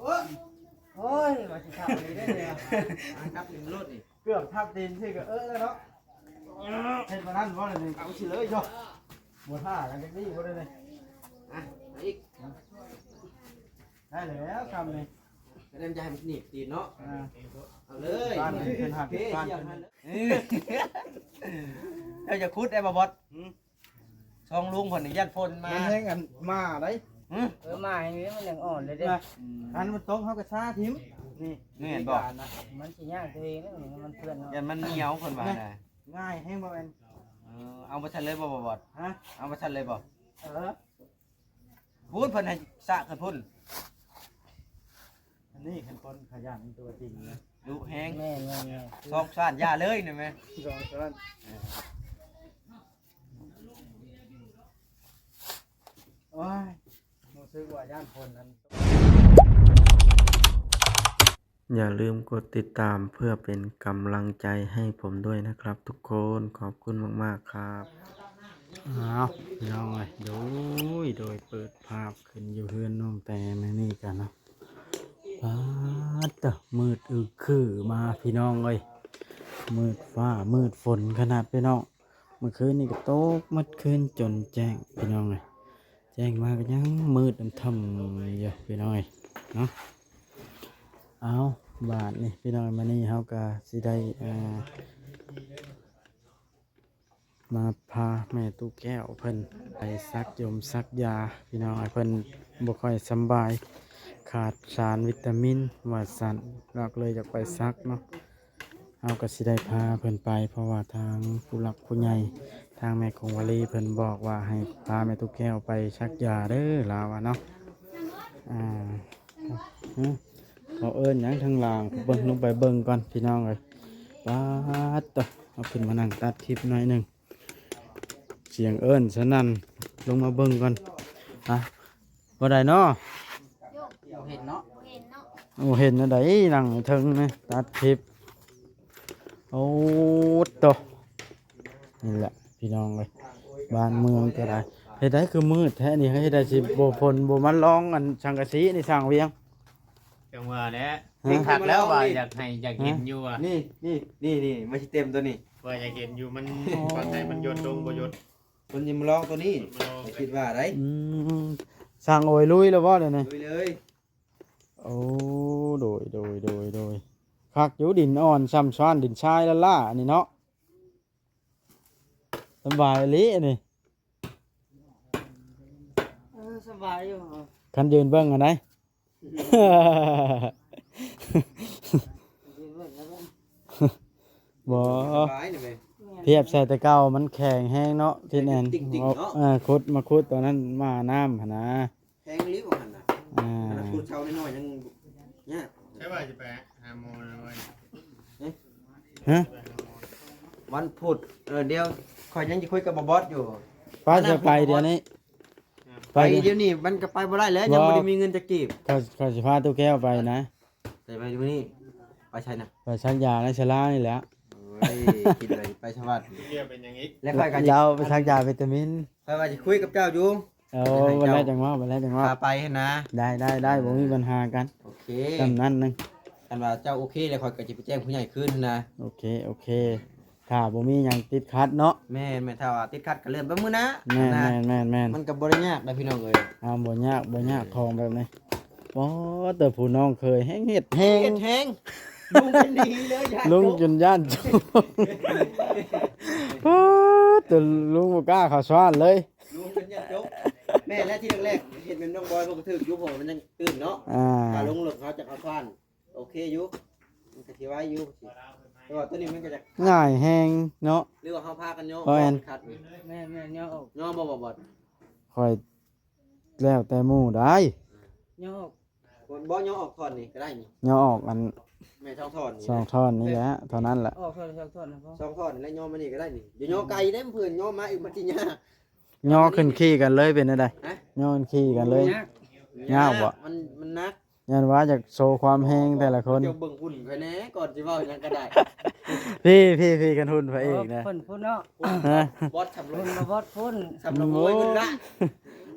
ໂອ້ຍ ໂອ້ຍ ວ່າຊິຂາດນີ້ເດ້ ຈັບນີ້ໂລດນີ້ ເກືອບທັບຕີນຊື່ກໍເອີແລ້ວເນາະ ເຮັດມານັ້ນບໍ່ລະນີ້ ເອົາຊິເລີຍເນາະ ບໍ່ຖ້າກັນຈັກນີ້ບໍ່ໄດ້ນີ້ ອ່ະ ມາອີກ ໄດ້ແລ້ວຄຳນີ້ ກະໄດ້ ມັນຈະໃຫ້ມັນໜີບຕີນເນາະ ອ່າ ເອົາເລີຍ ບ້ານນີ້ເພິ່ນຫາເປັນບ້ານ ເຈົ້າຢ່າຂຸດໄດ້ບໍ່ບອດ ອືມ ຊ່ອງລຸງເພິ່ນນີ້ຢ້ານຝົນມາ ມັນແຮງອັນໝາໄດ໋ ຫຶ ເອີ ໝາແຮງນີ້ມັນຍັງອ່ອນເດ້ ອືມ ຄັນມັນຕົກເຮົາກໍຊາຖິ້ມ ນີ້ ແມ່ນບໍ່ ມັນຊິຍາກຕົວເອງ ມັນເປື້ອນເນາະ ຢ້ານມັນໜຽວເພິ່ນວ່ານະ ງ່າຍແຮງບໍ່ແມ່ນ ເອີ ເອົາບໍ່ທັນເລີຍບໍ່ ບໍ່ບອດ ຮະ ເອົາບໍ່ທັນເລີຍບໍ່ ເອີ ພຸ້ນເພິ່ນໃຫ້ສະຂຶ້ນພຸ້ນ ອັນນີ້ຄັນຄົນຂະຫຍັນຕົວຈິງນະ ດຸແຮງ ແມ່ນໆໆ ຊອກຊານຢ່າເລີຍນີ້ແມ່ ຊອກຊານ ເອີ ໂອ້ຍ ຮູ້ສຶກວ່າຢ້ານຝົນນັ້ນ ຢ່າລືມກົດຕິດຕາມເພື່ອເປັນກຳລັງໃຈໃຫ້ຜົມດ້ວຍນະຄັບທຸກຄົນ ຂອບຄຸນມາກໆຄັບ ອ້າວ ພີ່ນ້ອງເອີຍ ໂດຍ ໂດຍ ເປີດພາບຂຶ້ນຢູ່ເຮືອນນ້ອງແຕໃນນີ້ກັນເນາະ ປາດເຕີ ມືດອຶກຄືມາພີ່ນ້ອງເອີຍ ມືດຟ້າມືດຝົນຂະໜາດພີ່ນ້ອງ ເມື່ອຄືນນີ້ກໍຕົກໝົດຄືນຈົນແຈ້ງພີ່ນ້ອງເອີຍ ແຈ້ງມາກໍຍັງມືດອຳທຳຢູ່ພີ່ນ້ອງເອີຍເນາະ ເອົາ ບາດນີ້ພີ່ນ້ອງ ມື້ນີ້ເຮົາກໍຊິໄດ້ ອ່າ ມາພາແມ່ຕູ້ແກ້ວເພິ່ນໄປສັກຢົມສັກຢາພີ່ນ້ອງ ເພິ່ນບໍ່ຄ່ອຍສຳບາຍ ຂາດສານວິຕາມິນວ່າຊັ້ນ ເຮົາກໍເລີຍຢາກໄປສັກເນາະ ເຮົາກໍຊິໄດ້ພາເພິ່ນໄປ ເພາະວ່າທາງຜູ້ຫຼັກຜູ້ໃຫຍ່ ທາງແມ່ຄົງວາລີເພິ່ນບອກວ່າໃຫ້ພາແມ່ຕູ້ແກ້ວໄປສັກຢາເດີ ລາວວ່າເນາະ ອ່າ ເຂົາເອີ້ນຫຍັງທາງລ່າງ ເບິ່ງ ລົງໄປເບິ່ງກ່ອນພີ່ນ້ອງເອີຍ ປາດໂທ້ ເອົາຂຶ້ນມານັ່ງຕັດຄລິບໜ້ອຍໜຶ່ງ ສຽງເອີ້ນສະນັ້ນ ລົງມາເບິ່ງກ່ອນ ຮະ ບໍ່ໄດ້ເນາະ ບໍ່ເຫັນເນາະ ໂອ້ ເຫັນແນວໃດ ນັ່ງເທິງນີ້ ຕັດຄລິບ ໂອ້ໂຕ ນີ້ແຫຼະພີ່ນ້ອງເອີຍ ບ້ານເມືອງກໍໄດ້ ເຮັດໃດຄືມືດແທ້ນີ້ ເຮັດໃດຊິບໍ່ ຝົນບໍ່ມາລອງອັນສັງກະສີນີ້ ຊ່າງວຽງ ຈັ່ງວ່າແຫຼະ ຮະ ຄັກແລ້ວວ່າຢາກໃຫ້ ຢາກເຫັນຢູ່ວ່າ ນີ້ ນີ້ ນີ້ ນີ້ ມັນຊິເຕັມຕົວນີ້ ວ່າຢາກເຫັນຢູ່ ມັນ ອໍ ວ່າໃຫ້ມັນຢົດລົງບໍ່ຢົດ ເພິ່ນຊິມາລອງຕົວນີ້ ມາລອງ ຂ້ອຍຄິດວ່າໄດ໋ ອືມ ຊ່າງໂອຍລຸຍແລ້ວບໍ່ດຽວນີ້ ລຸຍເລີຍ ໂອ້ ໂດຍ ໂດຍ ໂດຍ ໂດຍ ຄັກຢູ່ ດິນອ່ອນຊ່ຳຊານ ດິນຊາຍລ້າໆ ອັນນີ້ເນາະ ສະບາຍອີ່ຫຼີອັນນີ້ ເອີ ສະບາຍຢູ່ ຄັນຢືນເບິ່ງອັນໃດ ບໍ່ ສະບາຍນີ້ແມ່ ທຽບໃສ່ແຕ່ເກົ່າມັນແຂງແຮງເນາະ ທີ່ແໜ້ນ ຕິ່ງໆເນາະ ເອີ ຂຸດ ມາຂຸດຕອນນັ້ນ ມານ້ຳຫັ້ນນະ ແພງອີ່ຫຼີບໍ່ຫັ້ນນະ ອ່າ ຂະໜາດຂຸດເຊົານ້ອຍໆຍັງຍາກ ໃຊ່ວ່າຈະໄປຫາໝໍນະເວີຍ ເອີ ຮະ ວັນພຸດ ເອີ ດຽວຂ້ອຍຍັງຈະຄຸຍກັບບໍ່ບອດຢູ່ ໄປ ຊິໄປດຽວນີ້ ໄປ ໄປດຽວນີ້ມັນກໍໄປບໍ່ໄດ້ແລ້ວ ບໍ່ ຍັງບໍ່ໄດ້ມີເງິນຈັກກີບ ຂ້ອຍ ຂ້ອຍຊິພາຕູ້ແກ້ວໄປນະ ໄປ ໄປມື້ນີ້ ໄປໃສນະ ໄປສັກຢາໃນສາລານີ້ແຫຼະ ໂອ້ຍ ຄິດວ່າໄປສະຫວັດ ເປັນຫຍັງອີກ ແລ້ວຂ້ອຍກໍ ລາວໄປສັກຢາວິຕາມິນ ຂ້ອຍວ່າຊິຄຸຍກັບເຈົ້າຢູ່ ເອີ ເອົາ ເອົາ ບັດແລ້ວຈັ່ງເວົ້າ ບັດແລ້ວຈັ່ງເວົ້າ ພາໄປຫັ້ນນະ ໄດ້ ໄດ້ ໄດ້ ບໍ່ມີບັນຫາກັນ ໂອເຄ ສ່ຳນັ້ນໜຶ່ງ ຄັນວ່າເຈົ້າໂອເຄແລ້ວ ຂ້ອຍກໍຊິໄປແຈ້ງຜູ້ໃຫຍ່ຄືນຫັ້ນນະ ໂອເຄ ໂອເຄ ຖ້າບໍ່ມີຫຍັງຕິດຂັດເນາະ ແມ່ນໆ ຖ້າວ່າຕິດຂັດກໍເລື່ອນໄປມື້ໜ້າ ແມ່ນໆໆໆ ມັນກໍບໍ່ໄດ້ຍາກນະພີ່ນ້ອງເອີຍ ອ່າ ບໍ່ຍາກ ບໍ່ຍາກ ເອີ ຂອງແບບນີ້ ອໍ ແຕ່ຜູ້ນ້ອງເຄີຍແຮງເຮັດແຮງ ເຮັດແຮງ ລຸງເປັນໜີເລີຍ ຢ້ານ ລຸງຈົນຢ້ານຈົກ ອໍ ແຕ່ລຸງບໍ່ກ້າເຂົ້າສວນເລີຍ ລຸງເປັນຢ້ານຈົກ ແມ່ນແລ້ວ ທີແລກໆ ເຫັນແມ່ນນ້ອງບອຍເພິ່ນກໍຖືກຢູ່ ເພາະວ່າມັນຍັງຕື່ນເນາະ ອ່າ ຖ້າລົງເລິກເຮົາຈະເຂົ້າສວນ ໂອເຄຢູ່ ມັນກໍຊິໄວຢູ່ ແຕ່ວ່າຕົວນີ້ມັນກໍຈະງ່າຍແຮງເນາະ ຫຼືວ່າເຮົາພາກັນຍໍອອກ ແມ່ນ ຄັດ ແມ່ນໆ ຍໍອອກ ຍໍບໍ່ ບໍ່ ບໍ່ ຂ້ອຍ ແລ້ວແຕ່ໝູ່ໄດ໋ ຍໍອອກ ບໍ່ຍໍອອກທ່ອນນີ້ກໍໄດ້ນີ້ ຍໍອອກອັນ ແມ່ນ ສອງທ່ອນນີ້ ສອງທ່ອນນີ້ແຫຼະ ເທົ່ານັ້ນແຫຼະ ອອກທ່ອນ ສອງທ່ອນນະ ສອງທ່ອນນີ້ແຫຼະ ຍໍມານີ້ກໍໄດ້ນີ້ ຢ່າຍໍໄກເດ້ ເພື່ອຍໍມາອີກມັນຊິຍາກ ຍໍຂຶ້ນຂີ່ກັນເລີຍເປັນແນວໃດ ຮະ ຍໍຂຶ້ນຂີ່ກັນເລີຍ ໂອ້ຍ ຍາກ ຍາກບໍ່ ມັນ ມັນໜັກ ຢ້ານວ່າຢາກໂຊຄວາມແຮງແຕ່ລະຄົນ ເຈົ້າເບິ່ງຫຸ່ນຂ້ອຍແດ່ ກ່ອນຊິເວົ້າຫຍັງກໍໄດ້ ພີ້ໆໆ ກັນຫຸ່ນພະເອກນະ ເພິ່ນພຸ້ນເນາະ ຮະ ບອດສຳລົວຍ ເພິ່ນບໍ່ບອດພຸ້ນ ສຳລັບ ໂອ້ຍ ໂອ້ຍ ພຸ້ນລະ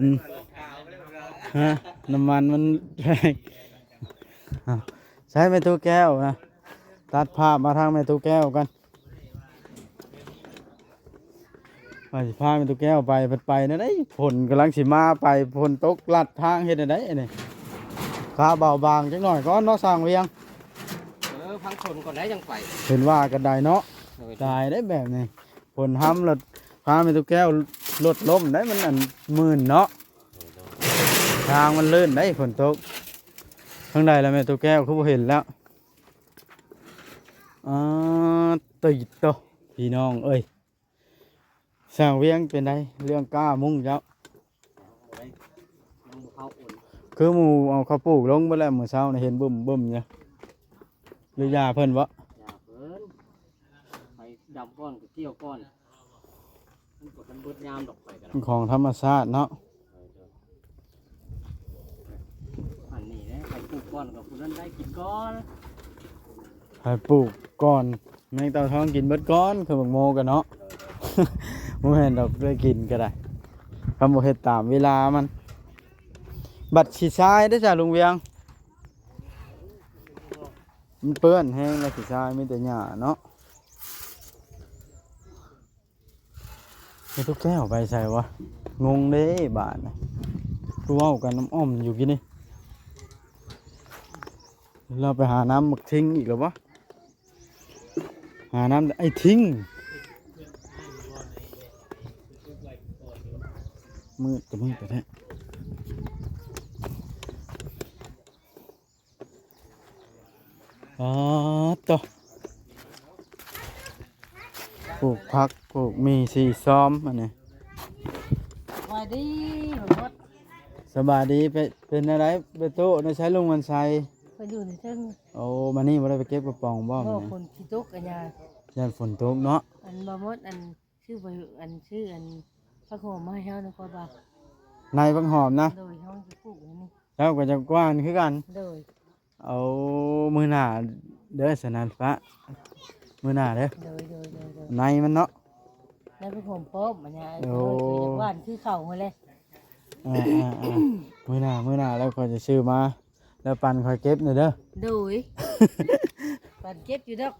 ອືມ ຮະ ນ້ຳມັນມັນແພງ. ອ້າວ ໃຊ້ແມ່ຕູ້ແກ້ວນະ ຕັດພາບມາທາງແມ່ຕູ້ແກ້ວກ່ອນ. ວ່າຊິພາແມ່ຕູ້ແກ້ວໄປ ເພິ່ນໄປແນວໃດ ຝົນກຳລັງຊິມາ ໄປຝົນຕົກລັດທາງ ເຮັດແນວໃດອັນນີ້. ຂາເບົາບາງຈັກໜ້ອຍກ່ອນເນາະ ຊ່າງວຽງ. ເອີ ພັງຝົນກ່ອນໄດ້ຈັ່ງໄປ ເຫັນວ່າກັນໄດ້ເນາະ. ໂດຍ ຕາຍໄດ້ແບບນີ້ ຝົນຮຳລົດ ພາແມ່ຕູ້ແກ້ວລົດລົ້ມໄດ້ ມັນອັນມື່ນເນາະ. ໂດຍ ໂດຍ ທາງມັນລື່ນໄດ້ ຝົນຕົກ. ທາງໃດລະແມ່ຕູ້ແກ້ວ ຄືບໍ່ເຫັນແລ້ວ? ອາ ຕິດໂຕ ພີ່ນ້ອງເອີຍ. ຊ່າງວຽງເປັນໃດ ເລື່ອງກ້າມຸ້ງເຈົ້າ? ບໍ່ໄດ້ ຍັງບໍ່ເຂົ້າໂອນ ຄືໝູ່ເອົາເຂົ້າປູກລົງເບິດແລ້ວ ມື້ເຊົ້ານີ້ເຫັນບຶ້ມໆຢູ່ ຫຼືຢາເພິ່ນບໍ? ຢາເພິ່ນ ໄປດຳກ່ອນກໍກ່ຽວກ່ອນ ມັນກໍທັນເບິດຍາມດອກ ໄປກໍໄດ້ ຂອງທຳມະຊາດເນາະ. ອັນນີ້ແຫຼະ ໃຜປູກກ່ອນກໍຜູ້ນັ້ນໄດ້ກິນກ່ອນ ໃຜປູກກ່ອນ ແມງເຕົ່າທອງກິນເບິດກ່ອນ ຄືບັກໂມກັນເນາະ. ບໍ່ແມ່ນດອກ ໄດ້ກິນກໍໄດ້ ຄຳບໍ່ເຮັດຕາມເວລາມັນ. ບັດຂີ້ຊາຍເດ້ອຈ້າ ລຸງວຽງ ມັນເປື້ອນແຮງແລ້ວ ຂີ້ຊາຍມີແຕ່ຫຍ້າເນາະ. ແມ່ຕູ້ແກ້ວໄປໃສວະ? ງົງເດ້ບາດນີ້ ຄືເວົ້າກັນອ້ອມໆຢູ່ກີ້ນີ້. ລາວໄປຫານ້ຳບັກທິງອີກແລ້ວບໍ? ຫານ້ຳໄອ້ທິງ. ມືດກໍມືດແທ້. ອໍ ໂຕ ປູກຜັກ ປູກໝີ່ ສີ່ຊອມ ອັນນີ້. ສະບາຍດີທັງໝົດ. ສະບາຍດີ. ເປັນ ເປັນແນວໃດ ໄປໂຕະ ໃນໃສລຸງວັນໄຊ? ເພິ່ນຢູ່ໃນເທິງ. ໂອ້ ມານີ້ບໍ່ໄດ້ໄປເກັບກະປ໋ອງບໍ່? ບໍ່ ມື້ນີ້ຝົນຊິຕົກ ອາຍາ ຢ້ານຝົນຕົກເນາະ. ອັນບໍ່ໝົດ ອັນ ຊື້ໄປ ອັນ ຊື້ ອັນ ຜັກຫອມມາໃຫ້ເຮົານະ ຂ້ອຍວ່າ ໃນຜັກຫອມນະ. ໂດຍ ເຮົາຈະປູກຢູ່ນີ້ ເຈົ້າກໍຈະກວານຄືກັນ. ໂດຍ ເອົາ ມື້ໜ້າເດີ ສະນັ້ນປະ ມື້ໜ້າເດີ. ໂດຍ ໂດຍ ໂດຍ ໂດຍ ໃນມັນເນາະ ໃນຜັກຫອມປ້ອມ ອັນນີ້. ໂອ້ ໂດຍ ຄືຈະກວານຄືເຂົາຫັ້ນແຫຼະ. ອ່າໆໆ ມື້ໜ້າ ມື້ໜ້າແລ້ວຂ້ອຍຈະຊື້ມາ ແລ້ວປັນຂ້ອຍເກັບແດ່ເດີ. ໂດຍ ປັນເກັບຢູ່ດອກ.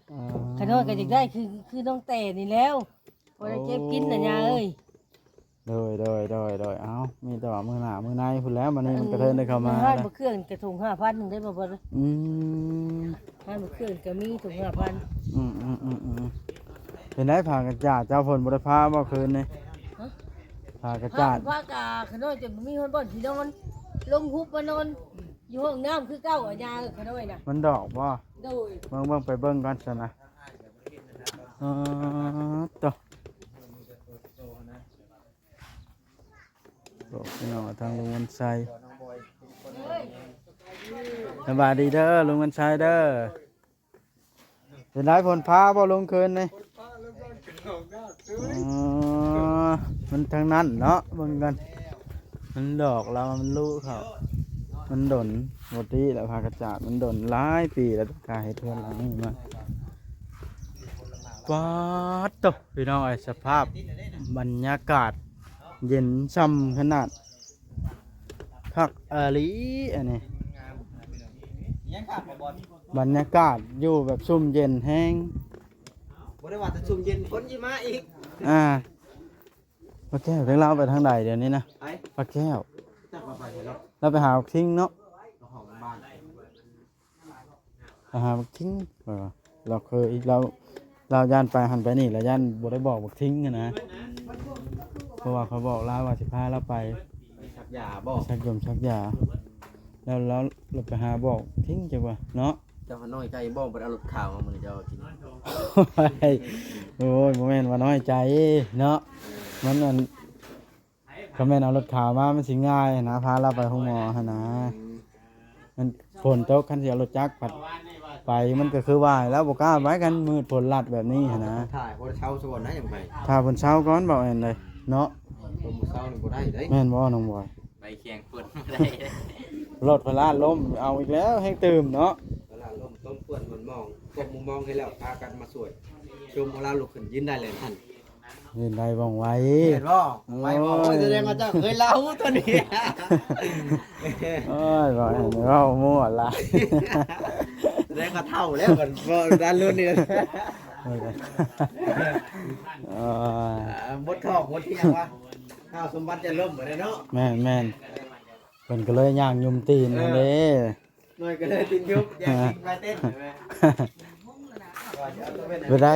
ເອີ ຂະນ້ອຍກໍຢາກໄດ້ຄື ຄືນ້ອງແຕນີ້ແລ້ວ ບໍ່ໄດ້ເກັບກິນນະຍາເອີຍ. ໂດຍ ໂດຍ ໂດຍ ໂດຍ. ເອົ້າ ມີແຕ່ວ່າມື້ໜ້າມື້ໃນພຸ້ນແຫຼະ ບັດນີ້ມັນກະເທີນໄດ້ເຂົ້າມາ. ຮ້ານບັກເຂື່ອນກະຖົງຫ້າພັນໜຶ່ງໄດ້ບໍ່? ອືມ ຮ້ານບັກເຂື່ອນກະມີຖົງຫ້າພັນ. ອືມໆໆໆ. ເປັນໄດ ຜ້າກັນຈາດເຈົ້າ ເພິ່ນບໍ່ໄດ້ພາບໍ່ຄືນນີ້? ຮະ? ຜ້າກັນຈາດ ຜ້າກະຂະນ້ອຍຈົນບໍ່ມີຮອດບ່ອນຊິນອນ ລົງຮຸບມານອນຢູ່ຫ້ອງນ້ຳຄືເກົ່າ ອາຍາເອີຍ ຂະນ້ອຍນະ. ມັນດອກບໍ່? ໂດຍ ເບິ່ງໆ ໄປເບິ່ງກ່ອນຊັ້ນນະ. ອໍ ໂຕ ບອກພີ່ນ້ອງທາງລຸງວັນໄຊ. ສະບາຍດີເດີລຸງວັນໄຊເດີ. ເປັນໄດ ຝົນຟ້າບໍ່ລຸງຄືນນີ້? ອໍ ມັນທາງນັ້ນເນາະ ເບິ່ງກັນ ມັນດອກແລ້ວ ມັນລຸເຂົ້າ ມັນດົນ ປົກກະຕິແລ້ວ ຜ້າກັນຈາດມັນດົນຫຼາຍປີແລ້ວ ກາເຮັດເຮືອນຫຼັງນີ້ມາ. ປາດໂຕ ພີ່ນ້ອງເອີຍ ສະພາບບັນຍາກາດເຢັນຊ່ຳຂະໜາດ ຄັກອີ່ຫຼີອັນນີ້. ບັນຍາກາດຢູ່ແບບຊຸ່ມເຢັນແຮງ. ບໍ່ໄດ້ວ່າແຕ່ຊຸ່ມເຢັນ ຝົນຊິມາອີກ. ອ່າ ປ້າແກ້ວ ຈັກລາວໄປທາງໃດດຽວນີ້ນະ? ໃຜ? ປ້າແກ້ວ. ຈັກວ່າໄປໃສເນາະ? ລາວໄປຫາບັກທິງເນາະ. ເຈົ້າຂອງບ້ານ ໄປຫາບັກທິງ ເອີ ລາວເຄີຍ ລາວ ລາວຢ້ານໄປຫັ້ນໄປນີ້ ລາວຢ້ານບໍ່ໄດ້ບອກບັກທິງຫັ້ນນະ. ເພາະວ່າຂ້ອຍບອກລາວວ່າຊິພາລາວໄປ ໄປສັກຢາບໍ? ໄປສັກຢົມສັກຢາ ແລ້ວລາວ ລາວໄປຫາບອກທິງຈັກວ່າເນາະ. ເຈົ້າຫານ້ອຍໃຈບໍ? ບໍ່ໄດ້ເອົາລົດຂາວມາມື້ນີ້ ເຈົ້າກິນ. ໂອ້ຍ ບໍ່ແມ່ນວ່ານ້ອຍໃຈເນາະ ມັນອັນ ຄັນແມ່ນເອົາລົດຂາວມາ ມັນຊິງ່າຍຫັ້ນນະ ພາລາວໄປໂຮງໝໍຫັ້ນນະ. ມັນຝົນຕົກ ຄັນຊິເອົາລົດຈັກພັດໄປ ມັນກໍຄືວ່າແລ້ວ ບໍ່ກ້າໄປ ຄັນມືດຝົນລັດແບບນີ້ຫັ້ນນະ. ຖ້າໃຫ້ເຊົາຊະກ່ອນນະ ຈັ່ງໄປ ຖ້າເພິ່ນເຊົາກ່ອນ ເວົ້າແມ່ນເດ້ເນາະ. ເອີ ເຊົານີ້ບໍ່ໄດ້ເດ້. ແມ່ນບໍ່ນ້ອງບອຍ? ໄປແຂ່ງຝົນບໍ່ໄດ້ເດ້. ລົດພະລາດລົ້ມເອົາອີກແລ້ວ ແຮງຕື່ມເນາະ. ພະລາດລົ້ມ ຕົມເປື້ອນໝອນມອງ ກົບມຸມມອງໃຫ້ແລ້ວ ພາກັນມາຊ່ວຍ ຊົມເອົາລາວລຸກຂຶ້ນຢືນໄດ້ແລ້ວຫັ້ນ. ເຫັນໄດ້ວ່ອງໄວ. ເຫັນບໍ່? ໄວບໍ່? ໂອ້ຍ ໂອ້ຍ ສະແດງວ່າເຈົ້າເຄີຍເລົ່າຕົວນີ້. ໂອ້ຍ ເວົ້າ ເວົ້າມົ້ວຫຼາຍ. ສະແດງວ່າເຖົ້າແລ້ວ ມັນບໍ່ດັນລຸ້ນນີ້. ເອີ ເອີ ບົດທອກບົດທີ່ຫຍັງວະ? ທ້າວສົມບັດຈະລົ້ມໄປແລ້ວເນາະ. ແມ່ນໆ ເພິ່ນກໍເລີຍຍ່າງຍຸ່ມຕີນຫັ້ນເດ້. ເອີ ໜ່ວຍກໍເລີຍຕິດຍຸບ ແຍກຕິດມາເຕັ້ນ ເປັນໃດ?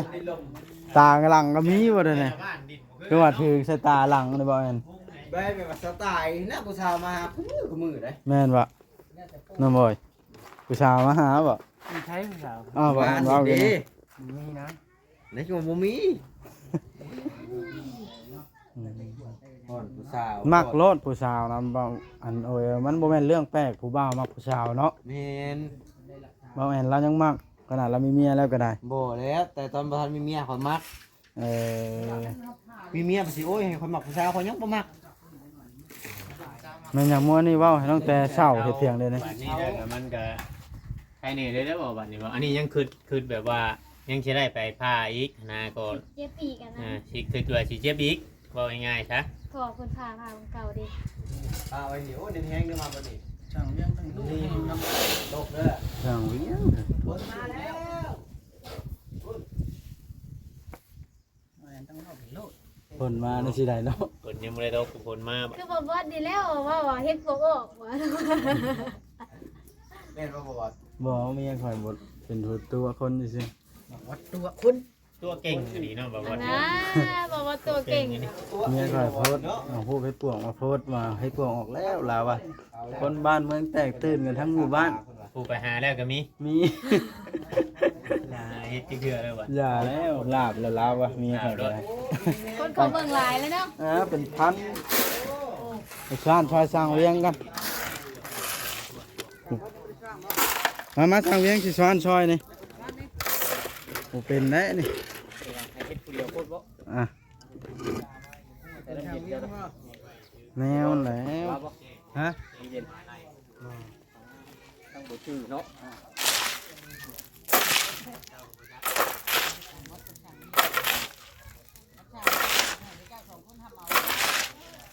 ຕາຫຼັງກໍມີບໍ່ດຽວນີ້? ຄືວ່າຖືກໃສ່ຕາຫຼັງນີ້ບໍ່ແມ່ນ? ໄດ້ແບບວ່າສະໄຕນະ ຜູ້ສາວມາຫາຄູ່ມື້ ຄູ່ມື້ເດ້. ແມ່ນບໍ່ ນ້ອງບອຍ? ຜູ້ສາວມາຫາບໍ່? ໃຜຜູ້ສາວ? ອ້າວ ບໍ່ແມ່ນເວົ້າຢູ່ນີ້ ມີນະ. ໃນຊ່ວງບໍ່ມີ ອືມ ຮອດຜູ້ສາວ ມັກໂລດຜູ້ສາວນະ. ເວົ້າ ອັນ ໂອ້ຍ ມັນບໍ່ແມ່ນເລື່ອງແປກ ຜູ້ບ່າວມັກຜູ້ສາວເນາະ. ແມ່ນ ບໍ່ແມ່ນລາວຍັງມັກ ຂະໜາດລາວມີເມຍແລ້ວກໍໄດ້. ບໍ່ແລ້ວ ແຕ່ຕອນບໍ່ທັນມີເມຍຂ້ອຍມັກ. ເອີ ມີເມຍໄປຊິ ໂອ້ຍ ໃຫ້ຂ້ອຍມັກຜູ້ສາວ ຂ້ອຍຍັງບໍ່ມັກ. ແມ່ນຫຍັງ ມື້ນີ້ເວົ້າໃຫ້ນ້ອງແຕ່ເຊົ້າເຮັດພຽງເດ້ນີ້. ບາດນີ້ແລ້ວກໍມັນກໍໄຄແນ່ເດ້ບໍ່ ບາດນີ້ບໍ່? ອັນນີ້ຍັງຄິດ ຄິດແບບວ່າຍັງຊິໄດ້ໄປຜ່າອີກນະ ກໍເຈັບອີກນະ. ເອີ ຊິຄິດວ່າຊິເຈັບອີກ ເວົ້າງ່າຍໆຊະ. ພໍເພິ່ນຜ່າ ຜ່າຂອງເກົ່າເດ້ ຜ່າໄວ້ນີ້. ໂອ້ ເນັ້ນແຮງເດີ ມາບາດນີ້ ຊ່າງວຽງຕັ້ງໂຕກເດີ ຊ່າງວຽງ ຝົນມາແລ້ວ. ຝົນມານີ້ຊິໄດ້ເນາະ. ຝົນຍັງບໍ່ໄດ້ຕົກ ຝົນມາ. ຄືບໍ່ບອດນີ້ແລ້ວ ວ່າ ວ່າເຮັດພວກອອກວ່າ. ແມ່ນບໍ່ ບໍ່ບອດ? ບໍ່ ເມຍຂ້ອຍບໍ່ເປັນຕົວຄົນຊື່ໆ. ບໍ່ບອດຕົວຄົນ ຕົວເກັ່ງອີ່ຫຼີເນາະ ບໍ່ບອດ. ນະ ບໍ່ບອດຕົວເກັ່ງ. ເມຍຂ້ອຍໂພສ ເອົາຮູບເຫັດປວກມາໂພສ ວ່າເຫັດປວກອອກແລ້ວ ລາວວ່າ. ຄົນບ້ານເມືອງແຕກຕື່ນກັນທັງໝູ່ບ້ານ. ຜູ້ໄປຫາແລ້ວກໍມີ ມີ. ຢ່າເຮັດຈັກເທື່ອເລີຍວ່າ. ຢ່າແລ້ວ ລາບແລ້ວລາວວ່າ ເມຍຂ້ອຍກໍໄດ້. ຄົນເຂົາເບິ່ງຫຼາຍແລ້ວເນາະ. ເອີ ເປັນພັນ. ໄປຊ່ານຊ່ອຍຊ່າງວຽງກັນ. ມາ ມາຊ່າງວຽງຊິຊ່ານຊ່ອຍນີ້. ບໍ່ເປັນແລ້ວນີ້. ອ່ະ ແນວແລ້ວ. ຮະ? ຍັງບໍ່ຈື່ເນາະ.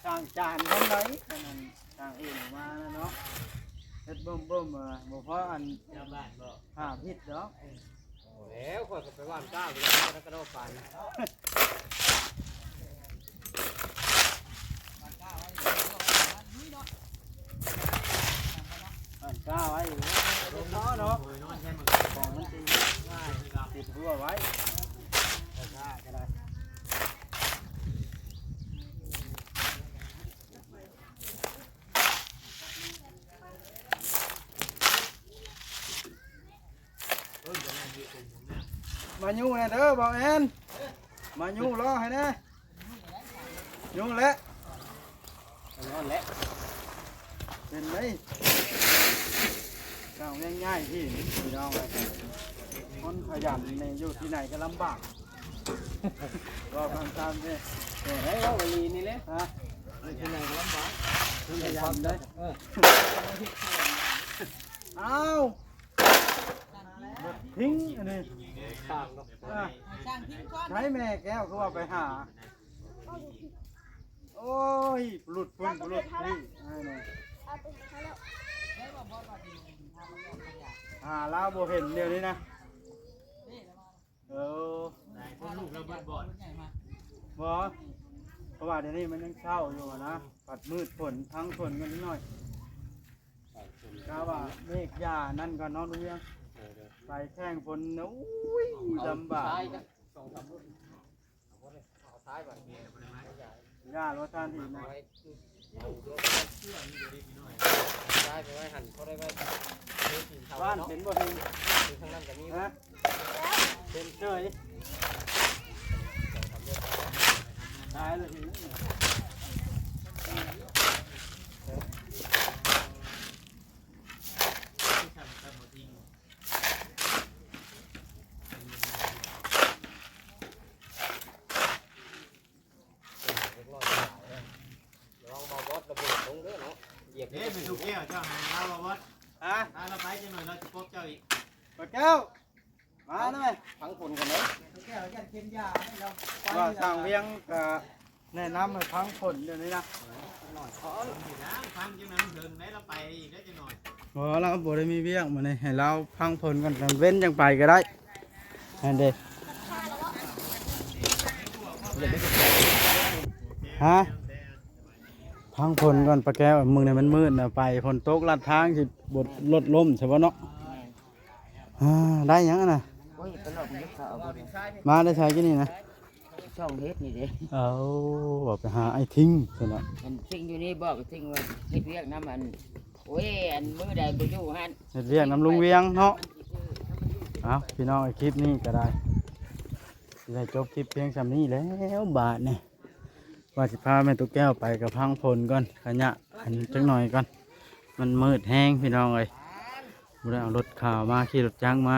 ຊ່າງຈານທຳໄດ ອັນນັ້ນຊ່າງເອງມາແລ້ວເນາະ. ເຮັດເບິ່ມໆ ບໍ່ພໍອັນ ຫ້າພິດດອກ. ແລ້ວຂ້ອຍກໍໄປຫວ່ານກ້າໄປແລ້ວ ແລ້ວກະໂດດໄປ ຫວ່ານກ້າໄວ້ເນາະ. ຫວ່ານກ້າໄວ້ເນາະ ເນາະ ຂອງມັນຊິງ່າຍ ຕິດຫົວໄວ້ ກ້າກໍໄດ້. ມາຍູ້ແດ່ເດີ ບ່າວແອນ ມາຍູ້ລໍ້ໃຫ້ແດ່. ຍູ້ແຫຼະ ນັ້ນແຫຼະ ເປັນໄດ໋. ຊ່າງວຽງຍ້າຍທີ່ນີ້ ພີ່ນ້ອງເອີຍ ຄົນຂະຫຍັນນີ້ຢູ່ທີ່ໃດກໍລຳບາກ. ເວົ້າຕາມໆເດ້ ເອີ ໄດ້ເວົ້າອີ່ຫຼີນີ້ແຫຼະ. ຮະ? ຢູ່ທີ່ໃດກໍລຳບາກ ຄົນຂະຫຍັນເດ້. ເອີ ອ້າວ ຖິ້ມອັນນີ້ ຊ່າງດອກ ອ່າ ໃຊ້ແມ່ແກ້ວຄືວ່າໄປຫາ. ໂອ້ຍ ປະຫຼຸດພຸ້ນ ປະຫຼຸດພີ້ ຫາລາວບໍ່ເຫັນດຽວນີ້ນະ. ເອີ ຄົນລູກລາວເບິດບອດ ບໍ່ ເພາະວ່າດຽວນີ້ມັນຍັງເຊົ້າຢູ່ຫັ້ນນະ ພັດມືດຝົນ ທັງຝົນກັນໜ້ອຍ. ກະວ່າເມກຢ່ານັ້ນກ່ອນເນາະ ລຸງວຽງ ໃສ່ແຂ່ງຝົນ ໂອ້ຍ ລຳບາກ. ຢ່າໂລດທ່ານທີ່ນະ ຍ້າຍໄປໄວ້ຫັ້ນ ພໍໄດ້ໄວ້ ບ້ານເປັນບໍ່ເຫັນ ທາງນັ້ນກໍມີ ຮະ ເປັນເສີຍ ຕາຍແລ້ວທີນີ້. ລະວັງບ່າວບອດລະເບີດລົງເດີເນາະ ຢຽບ ເດ້ ເປັນສຸກແກ້ວ ເຈົ້າໃຫ້ລາວບໍ່ບອດ? ຮະ? ລາວໄປຈັກໜ່ອຍລາວຊິປົບເຈົ້າອີກ ບໍ່ແກ້ວ. ມາແລ້ວແມ່ ພັງຝົນກັນເນາະ ວ່າຊ່າງວຽງກະແນະນຳໃຫ້ພັງຝົນດຽວນີ້ນະ ພັງຈັງນັ້ນເຖິງໄດ້ລະໄປອີກໄດ້ຈັກໜ້ອຍ ບໍ່ ລາວບໍ່ໄດ້ມີວຽກມື້ນີ້ ໃຫ້ລາວພັງຝົນກ່ອນ ຕອນເວັນຈັ່ງໄປກໍໄດ້ ນັ້ນເດ້ ຮະ ພັງຝົນກ່ອນ ປາແກ້ວ ມື້ນີ້ມັນມືດນະ ໄປຝົນຕົກລັດທາງ ຊິລົດລົ້ມຊະບໍ່ເນາະ ອ່າ ໄດ້ຫຍັງຫັ້ນນະ ໂອ້ຍ ໄປລອກມັນເຮັດເຂົ້າເອົາບໍ່ໄດ້ ມາແຕ່ໃສກິນນີ້ນະ ຊ່ອງເຮັດນີ້ເດ້ ເອົາ ວ່າໄປຫາອ້າຍທິງຊັ້ນນະ ອັນທິງຢູ່ນີ້ບອກທິງວ່າເຮັດວຽກນຳອັນ ໂອ້ຍ ອັນມື້ໃດບໍ່ຢູ່ຫັ້ນ ເຮັດວຽກນຳລຸງວຽງເນາະ ເອົາ ພີ່ນ້ອງ ຄລິບນີ້ກໍໄດ້ ຊິໄດ້ຈົບຄລິບພຽງສ່ຳນີ້ແລ້ວບາດນີ້ ວ່າຊິພາແມ່ຕູ້ແກ້ວໄປກະພັງຝົນກ່ອນ ຂະຫຍະອັນຈັກໜ້ອຍກ່ອນ ມັນມືດແຮງພີ່ນ້ອງເອີຍ ບໍ່ໄດ້ເອົາລົດຂ່າວມາ ຂີ່ລົດຈັກມາ